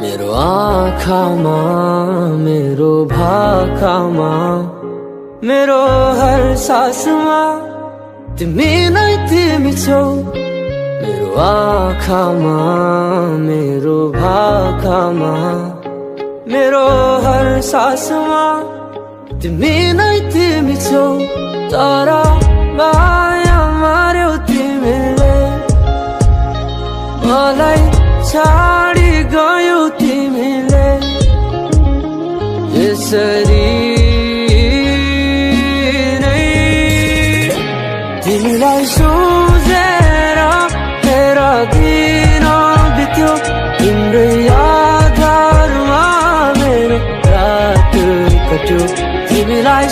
मेरो आँखामा मेरो भाकामा मेरो हर सासमा तिमी नै तिमी छौ। मेरो आँखामा मेरो भाकामा मेरो हर सासमा तिमी नै तिमी छौ। तर माया मार्यौ तिमीले मलाई छाडी गयौ तिमीले। यसरी नै तिमीलाई सोचेर तेरा दिन बित्यो। तिम्रै यादहरुमा मेरो रात कट्यो। तिमीलाई